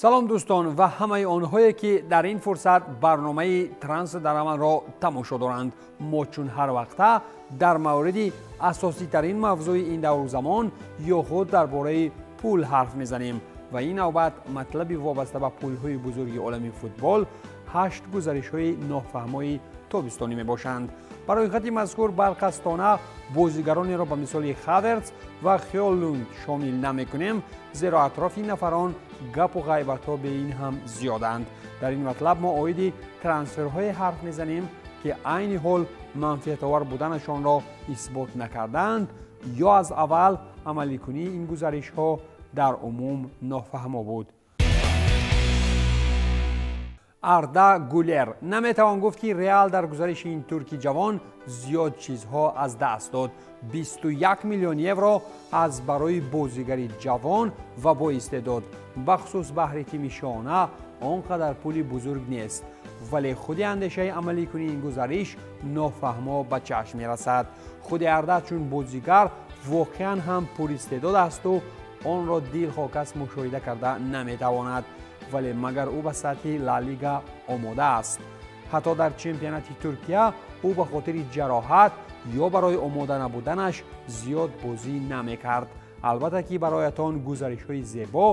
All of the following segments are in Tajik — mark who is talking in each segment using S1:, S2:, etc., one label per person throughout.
S1: Салом дӯстон ва ҳамаи онҳое ки дар ин фурсат барномаи Транс дар амалро тамошо доранд. Мо чун ҳар вақта дар мавриди асоситарин мавзӯи ин давру замон ё худ дар бораи пул ҳарф мезанем ва ин навбат матлаби вобаста ба пулҳои бузурги олами футбол 8 гузаришҳои нофаҳмои тобистонӣ мебошанд. Барои хати мазкур барқастона бозигаронеро ба мисоли Хаверц ва Хёлунд шомил намекунем, зеро атрофи нафарон гапу ғайбатҳо бе ин ҳам зиёданд. Дар ин матлаб мо оиди трансферҳое ҳарф мезанем, ки айни ҳол манфиатовар буданашонро исбот накардаанд ё аз аввал амаликунии ин гузаришҳо дар умум нофаҳмо буд. Арда Гулер. Наметавон гуфт, ки Реал дар гузариши ин турки ҷавон зиёд чизҳо аз даст дод. 21 миллион евро аз барои бозигари ҷавон ва боистеъдод, бахусус баҳри тими шоҳона, он қадар пули бузург нест. Вале худи андешаи амаликунии ин гузариш нофаҳмо ба чашм мерасад. Худи Арда чун бозигар воқеан ҳам пуристеъдод асту онро дилхоҳ кас мушоҳида карда наметавонад. Вале магар ӯ ба сатҳи Ла Лига омода аст? Ҳатто дар чемпионати Туркия ӯ ба хотири ҷароҳат ё барои омода набуданаш зиёд бозӣ намекард. Албатта ки бароятон гузаришҳои зебо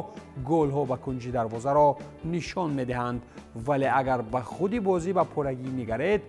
S1: голҳо ба кунҷи дарвозаро нишон медиҳанд, вале агар ба худи бозӣ ба пуррагӣ нигаред,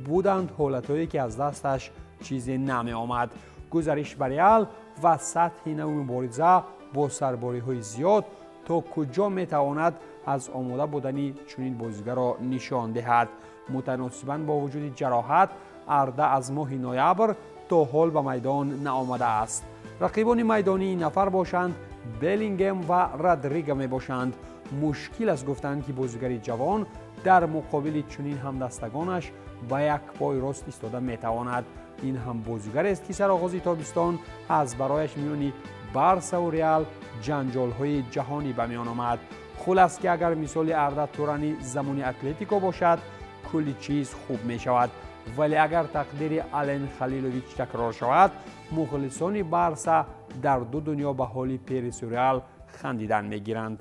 S1: буданд ҳолатҳое ки аз дасташ чизе намеомад. Гузариш ба Реал ва сатҳи нави мубориза бо сарбориҳои зиёд то куҷо метавонад аз омода будани чунин бозигарро нишон диҳад. Мутаносибан бо вуҷуди ҷароҳат, Арда аз моҳи ноябр то ҳол ба майдон наомадааст. Рақибони майдонии нафар бошанд Беллингем ва Родриго мебошанд. Мушкил аст гуфтанд, ки бозигари ҷавон дар муқобили чунин ҳамдастагонаш ба як пой рост истода метавонад. Ин ҳам бозигарест, ки сароғози тобистон аз барояш миёни Барсаву Реал ҷанҷолҳои ҷаҳонӣ ба миён омад. Хулас ки агар мисоли Арда Турани замони Атлетико бошад, кулли чиз хуб мешавад. Вале агар тақдири Ален Халилович такрор шавад, мухлисони Барса дар ду дунё ба ҳоли Пересу Реал хандидан мегиранд.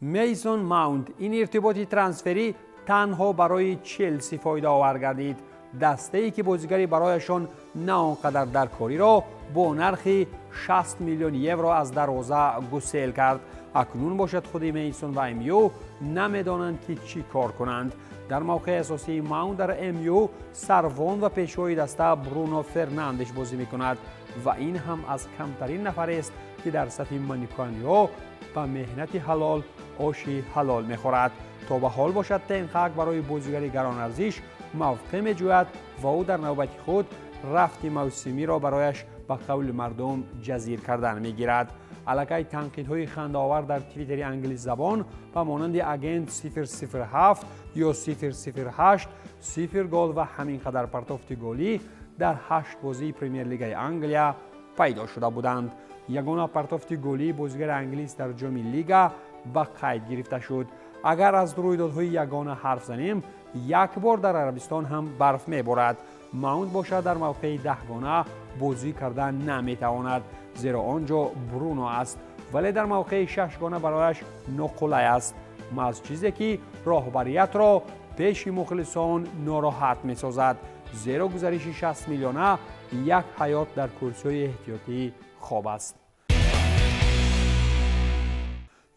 S1: Мейсон Маунт. Ин иртиботи трансферӣ танҳо барои Челси фоидаовар гардид. Дастае ки бозигари барояшон на он қадар даркориро бо нархи 60 миллион евро аз дарвоза гусел кард. Акнун бошад худи Мейсон ва МЮ намедонанд, ки чӣ кор кунанд. Дар мавқеи асосии Маунт дар МЮ сарвон ва пешвои даста Бруно Фернандеш бозӣ мекунад ва ин ҳам аз камтарин нафарест, ки дар сафи манюканиҳо ба меҳнати ҳалол оши ҳалол мехӯрад. То ба ҳол бошад Тенхак барои бозигари гаронарзиш мавқеъ меҷӯяд ва ӯ дар навбати худ рафти мавсимиро барояш ба қавли мардум ҷазир кардан мегирад. Аллакай танқидҳои хандаовар дар твиттери англисзабон ба монанди агент 007 ё 008, 0 гол ва ҳамин қадар партофти голӣ дар 8 бозии Премер-лигаи Англия пайдо шуда буданд. Ягона партофти голии бозигари англис дар ҷоми лига ба қайд гирифта шуд. Агар аз рӯйдодҳои ягона ҳарф занем, як бор дар Арабистон ҳам барф меборад. Маунт бошад дар мавқеи даҳгона бозӣ карда наметавонад, зеро он ҷо Бруно аст, вале дар мавқеи шашгона барояш ноқулай аст. Маҳз чизе ки роҳбариятро пеши мухлисон нороҳат месозад, зеро гузариши 60 миллиона як ҳаёт дар курсиҳои эҳтиётӣ хоб аст.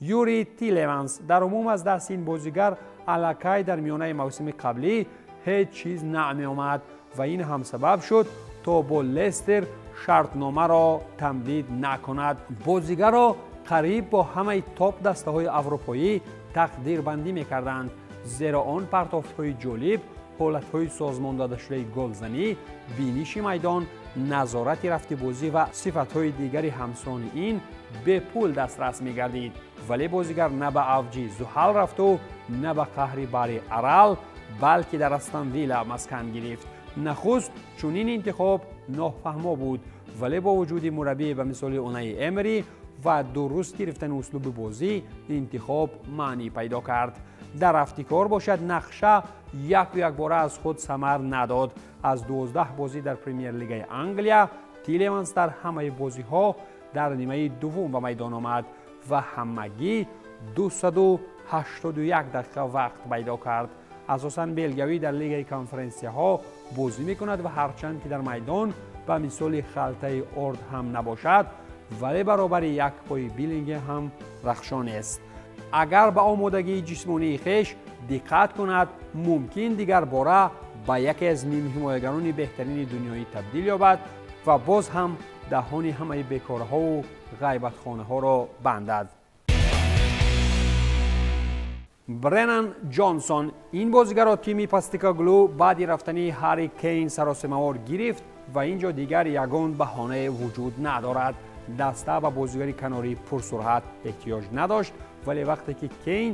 S1: Юри Тилеманс. Дар умум аз дасти ин бозигар аллакай дар миёнаи мавсими қаблӣ ҳеҷ чиз намеомад ва ин ҳам сабаб шуд, то бо Лестер шартномаро тамдид накунад. Бозигарро қариб бо ҳамаи топ дастаҳои аврупоӣ тақдирбандӣ мекарданд, зеро он партофтҳои ҷолиб, ҳолатҳои созмон додашудаи голзанӣ, биниши майдон, назорати рафти бозӣ ва сифатҳои дигари ҳамсони ин бепул дастрас мегардид. Вале бозигар на ба авҷи Зуҳал рафту на ба қаҳри бари Арал, балки дар Астон Вилла маскан гирифт. Нахуст чунин интихоб нофаҳмо буд, вале бо вуҷуди мураббие ба мисоли Унаи Эмери ва дуруст гирифтани услуби бозӣ интихоб маънӣ пайдо кард. Дар рафти кор бошад нақша яку якбора аз худ самар надод. Аз 12 бозӣ дар Премер-лигаи Англия Тилеманс дар ҳамаи бозиҳо дар нимаи дуввум ба майдон омад. ва ҳамагӣ 281 дақиқа вақт пайдо кард. Асосан белгиявӣ дар лигаи конференсияҳо бозӣ мекунад ва ҳарчанд ки дар майдон ба мисоли халтаи орд ҳам набошад, вале баробари як пои Беллингем ҳам рахшон нест. Агар ба омодагии ҷисмонии хеш диққат кунад, мумкин дигар бора ба яке аз нимҳимоягарони беҳтарини дунёӣ табдил ёбад ва боз ҳам даҳони ҳамаи бекорҳову ғайбатхонаҳоро бандад. Бреннан Ҷонсон. Ин бозигарро тими Постекоглу баъди рафтани Ҳарри Кейн саросемавор гирифт ва ин ҷо дигар ягон баҳонае вуҷуд надорад. Даста ба бозигари канории пурсуръат эҳтиёҷ надошт, вале вақте ки Кейн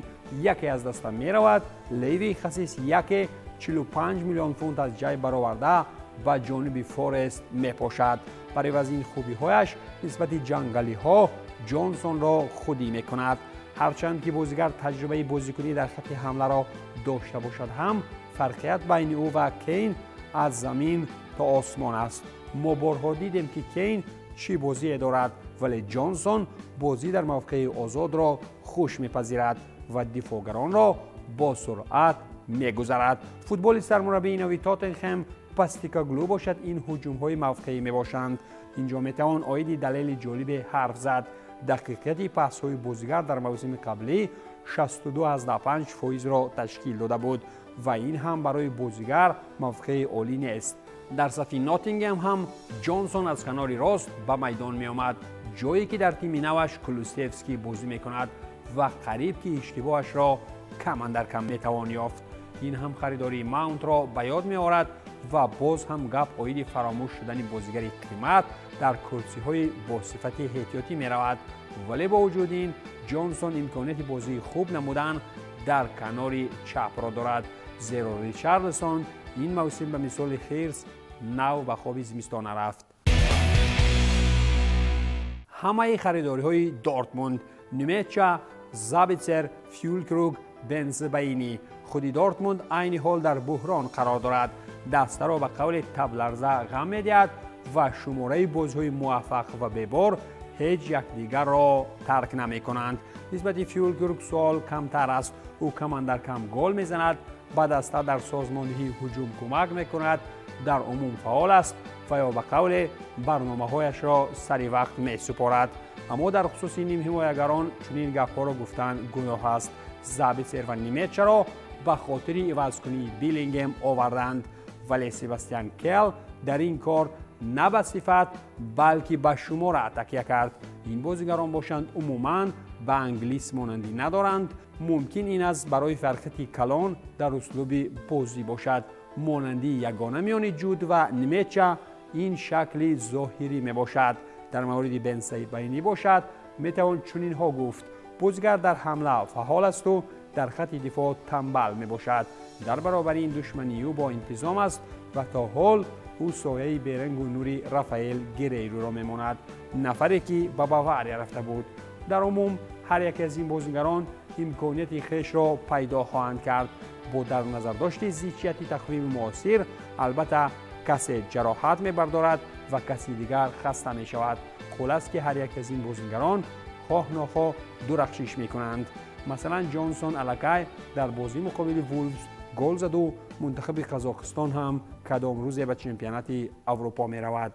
S1: яке аз даста меравад, Леви хасис яке 45 миллион фунт аз ҷайб бароварда ба ҷониби Форест мепошад. Бар ивази ин хубиҳояш нисбати ҷангалиҳо Ҷонсонро худӣ мекунад. Ҳарчанд ки бозигар таҷрибаи бозикунӣ дар хатти ҳамларо дошта бошад ҳам, фарқият байни ӯ ва Кейн аз замин то осмон аст. Мо борҳо дидем, ки Кейн чӣ бозие дорад, вале Ҷонсон бозӣ дар мавқеи озодро хуш мепазирад ва дифоъгаронро бо суръат мегузарад. Футболи сармураббии нави Тоттенхем Постекоглу бошад, ин ҳуҷумҳои мавқеӣ мебошанд. Инҷо метавон оиди далели ҷолибе ҳарф зад. Дақиқияти пасҳои бозигар дар мавсими қаблӣ 62,5 фоизро ташкил дода буд ва ин ҳам барои бозигар мавқеи олӣ нест. Дар сафи Ноттингем ҳам Ҷонсон аз канори рост ба майдон меомад, ҷое ки дар тими наваш Кулусевский бозӣ мекунад ва қариб ки иштибоҳашро кам андар кам метавон ёфт. Ин ҳам харидории Маунтро ба ёд меорад ва боз ҳам гап оиди фаромӯш шудани бозигари қимат дар курсиҳои бо сифати эҳтиётӣ меравад. Вале бо вуҷуди ин Ҷонсон имконияти бозии хуб намудан дар канори чапро дорад, зеро Ричарлисон ин мавсим ба мисоли хирс нав ба хоби зимистона рафт. Ҳамаи харидориҳои Дортмунд: Немеча, Забитсер, Фюлкруг, Бензебаини. Худи Дортмунд айни ҳол дар буҳрон қарор дорад. Дастаро ба қавли табларза ғам медиҳад ва шумораи бозиҳои муваффақ ва бебор ҳеҷ якдигарро тарк намекунанд. Нисбати Фюлкруг суол камтар аст. Ӯ кам андар кам гол мезанад, ба даста дар созмондиҳии ҳуҷум кӯмак мекунад, дар умум фаъол аст ва ё ба қавле барномаҳояшро сари вақт месупорад. Аммо дар хусуси нимҳимоягарон чунин гапҳоро гуфтан гуноҳ аст. Забитсер ва Немечаро ба хотири ивазкунии Беллингем оварданд, вале Себастьян Кел дар ин кор на ба сифат, балки ба шумора такя кард. Ин бозигарон бошанд умуман ба англис монандӣ надоранд. Мумкин ин аст барои фарқияти калон дар услуби бозӣ бошад. Монандии ягона миёни Ҷуд ва Немеча ин шакли зоҳирӣ мебошад. Дар мавриди Бенсайбайнӣ бошад, метавон чунинҳо гуфт: бозигар дар ҳамла фаъол асту дар хатти дифоъ тамбал мебошад. Дар баробари ин душмании ӯ бо интизом аст ва то ҳол ӯ сояи берангу нури Рафаэл Герейроро мемонад, нафаре ки ба Бавария рафта буд. Дар умум ҳар яке аз ин бозигарон имконияти хешро пайдо хоҳанд кард. Бо дар назардошти зичияти тақвими муосир, албатта касе ҷароҳат мебардорад ва каси дигар хаста мешавад. Хулас ки ҳар яке аз ин бозигарон хоҳ нохоҳ дурахшиш мекунанд. Масалан, Ҷонсон аллакай дар бозии муқобили Вулфс гол заду мунтахаби Қазоқистон ҳам кадом рӯзе ба чемпионати Аврупо меравад.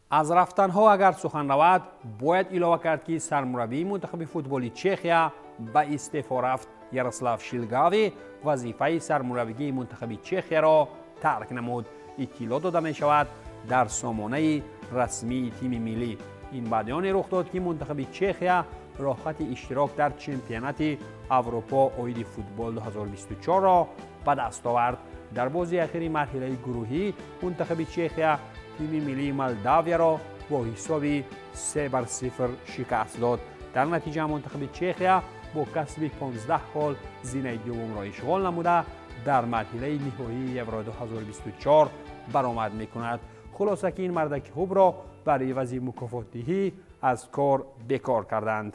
S1: Аз рафтанҳо агар сухан равад, бояд илова кард, ки сармураббии мунтахаби футболи Чехия ба истеъфо рафт. Ярослав Шилгави вазифаи сармураббигии мунтахаби Чехияро тарк намуд. Иттилоъ дода мешавад дар сомонаи расмии тими миллӣ. Ин баъди оне рух дод, ки мунтахаби Чехия роҳхати иштирок дар чемпионати Аврупо оиди футбол 2024-ро ба даст овард. Дар бозии ахири марҳилаи гурӯҳӣ мунтахаби Чехия тими миллии Молдавияро бо ҳисоби 3-0 шикаст дод. Дар натиҷа мунтахаби Чехия бо касби 15 хол зинаи дуввумро ишғол намуда дар марҳилаи ниҳоии Евро 2024 баромад мекунад. Хулоса ки ин мардаки хубро бар ивази мукофотдиҳӣ аз кор бекор карданд.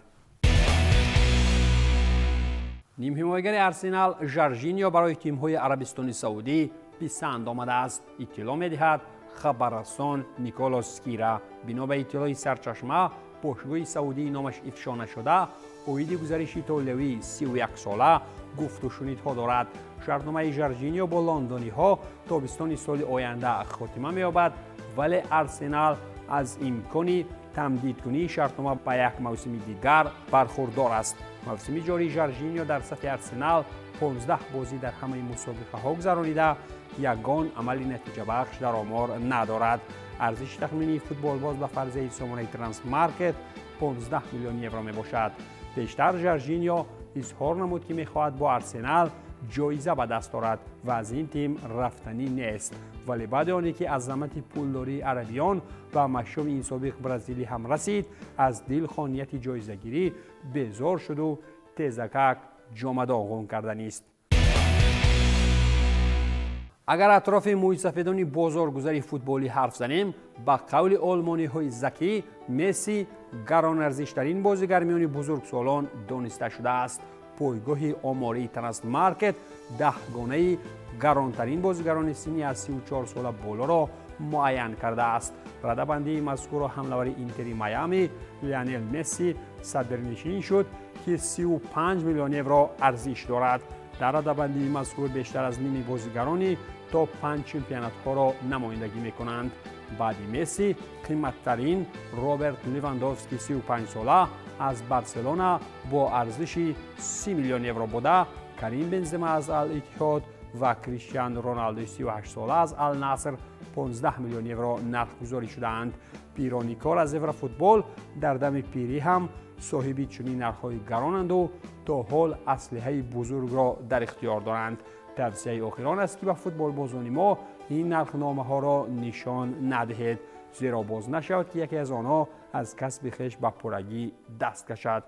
S1: Нимҳимоягари Арсенал Жоржиньо барои тимҳои Арабистони Саудӣ писанд омадааст, иттилоъ медиҳад хабаррасон Николос Скира. Бино ба иттилои сарчашма, Бошгоҳи саудии номаш ифшо нашуда оиди гузариши итолиявии 31 сола гуфтушунидҳо дорад. Шартномаи Жоржиньо бо лондониҳо тобистони соли оянда хотима меёбад, вале Арсенал аз имкони тамдидкунии шартнома ба як мавсими дигар бархурдор аст. Мавсими ҷории Жоржиньо дар сафи Арсенал 15 бозӣ дар ҳамаи мусобиқаҳо гузаронида, ягон амали натиҷабахш дар омор надорад. Арзиши тахминии футболбоз ба фарзияи сомонаи Трансфермаркет 15 миллион евро мебошад. Пештар Жоржиньо изҳор намуд, ки мехоҳад бо Арсенал ҷоиза ба даст орад ва аз ин тим рафтанӣ нест, вале баъди оне ки азамати пулдории арабиён ба машоми ин собиқ бразилӣ ҳам расид, аз дил хонияти ҷоизагирӣ безор шуду тезакак ҷомадоғон карданист. Агар атрофи мӯйсафедони бозоргузари футболӣ ҳарф занем, ба қавли олмониҳои закӣ, Месси гаронарзиштарин бозигар миёни бузургсолон дониста шудааст. Пойгоҳи омории Трансфермаркет 10-гонаи гаронтарин бозигарони синни аз 34 сола болоро муайян кардааст. Радабандии мазкурро ҳамлавари Интери Майами Лионел Месси садрнишин шуд, ки 35 миллион евро арзиш дорад. Дар радабандии мазкур бештар аз ними бозигарони то панҷ чемпионатҳоро намояндагӣ мекунанд. Баъди Месси қиматтарин Роберт Левандовски 35 сола аз Барселона бо арзиши 30 миллион евро буда, Карим Бензема аз Ал Иттиҳод ва Криштиану Роналдои 38 сола аз Ал Наср 15 миллион евро нархгузорӣ шудаанд. Пирони кор аз еврофутбол дар дами пирӣ ҳам соҳиби чунин нархҳои гаронанду то ҳол аслиҳаи бузургро дар ихтиёр доранд. Тавсияи охирон аст, ки ба футболбозони мо ин нархномаҳоро нишон надиҳед, зеро боз нашавад, ки яке аз онҳо аз касби хеш ба пуррагӣ даст кашад.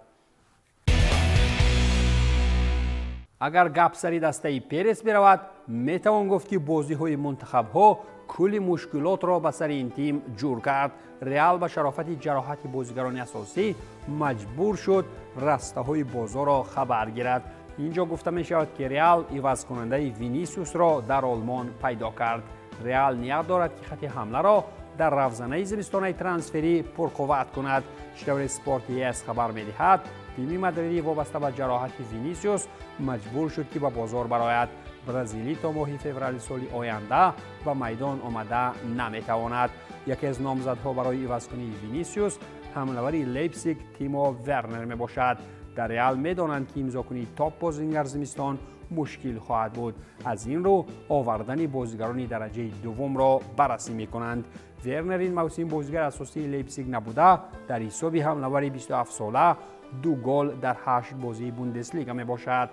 S1: Агар гап сари дастаи Перес биравад, метавон гуфт, ки бозиҳои мунтахабҳо кулли мушкилотро ба сари ин тим ҷур кард. Реал ба шарофати ҷароҳати бозигарони асосӣ маҷбур шуд растаҳои бозорро хабар гирад. Ин ҷо гуфта мешавад, ки Реал ивазкунандаи Винисиусро дар Олмон пайдо кард. Реал ният дорад, ки хати ҳамларо дар равзанаи зимистонаи трансферӣ пурқувват кунад. Чӣ тавре Спорти Ес хабар медиҳад, тими мадридӣ вобаста ба ҷароҳати Винисиус маҷбур шуд, ки ба бозор барояд. Бразилӣ то моҳи феврали соли оянда ба майдон омада наметавонад. Яке аз номзадҳо барои ивазкунии Винисиус ҳамлавари Лейпсиг Тимо Вернер мебошад. Дар Реал медонанд, ки имзокунии топ бозингар зимистон мушкил хоҳад буд, аз ин рӯ овардани бозигарони дараҷаи дуввумро баррасӣ мекунанд. Вернер ин мавсим бозигари асосии Лейпсиг набуда, дар ҳисоби ҳамлавари 27-сола ду гол дар ҳашт бозии Бундеслига мебошад.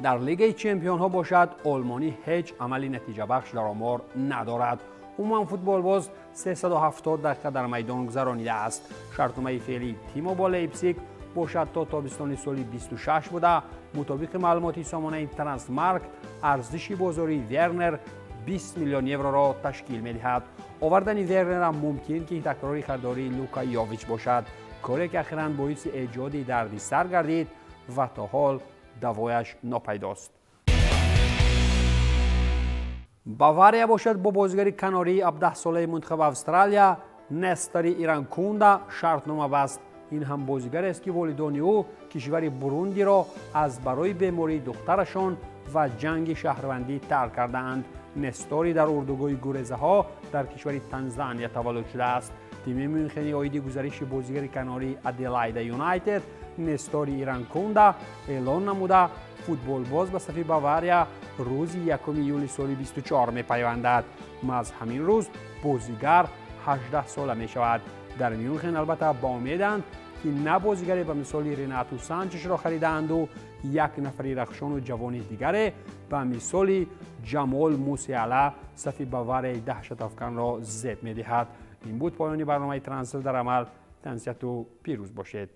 S1: Дар Лигаи чемпионҳо бошад, олмонӣ ҳеҷ амали натиҷабахш дар омор надорад. Умуман футболбоз 370 дақиқа дар майдон гузаронидааст. Шартномаи феълии Тимо бо Лейпсиг бошад то тобистони соли 26 буда, мутобиқи маълумоти сомонаи Трансфермаркт арзиши бозории Вернер 20 миллион евроро ташкил медиҳад. Овардани Вернерам мумкин ки такрори харидории Лука Йович бошад, коре ки ахиран боиси эҷоди дарди сар гардид ва то ҳол давояш нопайдост. Бавария бошад бо бозигари канории 17-солаи мунтахаби Австралия Нестори Иранкунда шартнома баст. Ин ҳам бозигарест, ки волидони ӯ кишвари Бурундиро аз барои бемории духтарашон ва ҷанги шаҳрвандӣ тарк кардаанд. Нестори дар урдугоҳи гурезаҳо дар кишвари Танзания таваллуд шудааст. Тими Мюнхени оиди гузариши бозигари канории Аделайда Юнайтед Нестори Иранкунда эълон намуда, футболбоз ба сафи Бавария рӯзи 1 июли соли 24 мепайвандад. Маҳз ҳамин рӯз бозигар 18 сола мешавад. Дар Мюнхен албатта ба умеданд, ки на бозигаре ба мисоли Ренату Санчешро харидаанду як нафари рахшону ҷавони дигаре ба мисоли Ҷамол Мусиала сафи Баварияи даҳшатафканро зеб медиҳад. Ин буд поёни барномаи Трансфер дар амал. Тансиҳату пирӯз бошед.